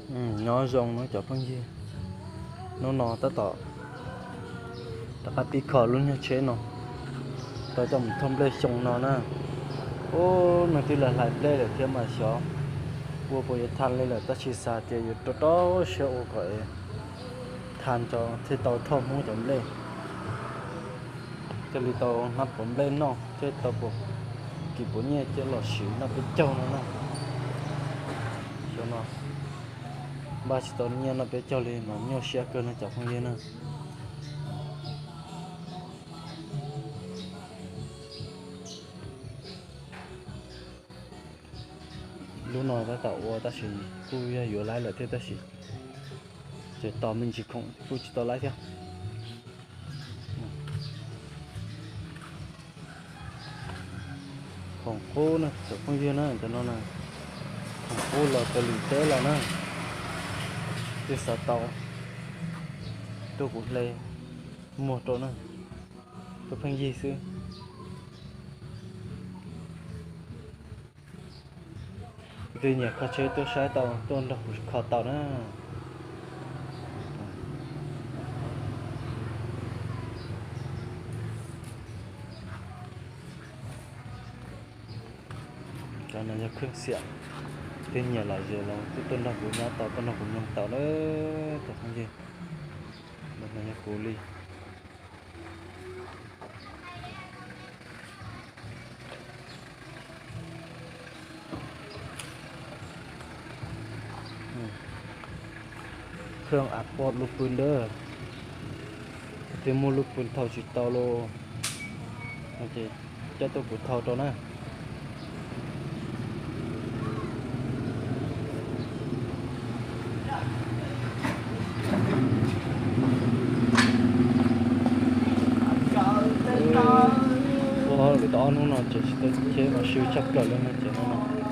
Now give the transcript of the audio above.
Nyob zoo nawb cov phooj ywg, hnub no tab tom rov qab pib kho lub nyuag tsheb no, tau coj mus thauj nplej xyoo no na. Ub, nws twb hlais nplej lawm thiab mas xyov ua puas yuav tha li lawm, tab sis xav tias yuav rau rau siab ua kom tha tso thiaj tau thauj Hmoob cov nplej, thiaj li tau hnab puav nplej noj thiab tau puav, kim puav nyiaj coj los siv noj peb caug no na. Xyoo no npaj tsis tau nyiaj noj peb caug li mas nyuaj siab kawg no cov phooj ywg na. Lub no tab tom ua tab sis kuj yog yuav laib lawm thiab tab sis tseem tos me ntsis khoom kuj tsis tau laib thiab. Khoom qub na cov phooj ywg na, cov no na, khoom qub los Kaus Lim teb los na, twb xav tau tuaj kuv hle muag rau na, tuaj pheej yig xwb. Twg nyiam kho tsheb tuaj saib tau, tuaj nrog kuv kho tau na. Cov no yog khwj xiam, twg nyiam lom zem los tuaj nrog kuv nyob tau, tuaj nrog kuv mloog tau na cov phooj ywg. No yog kuv li. Khwj av poj lub pw ntawd, twb muaj lub pw thau tsis tau los, ces coj tuaj kuv thau rau na. Ua tau ob hnub no ces tsis tau cheb mas swb tshaj plaws li no ces no no.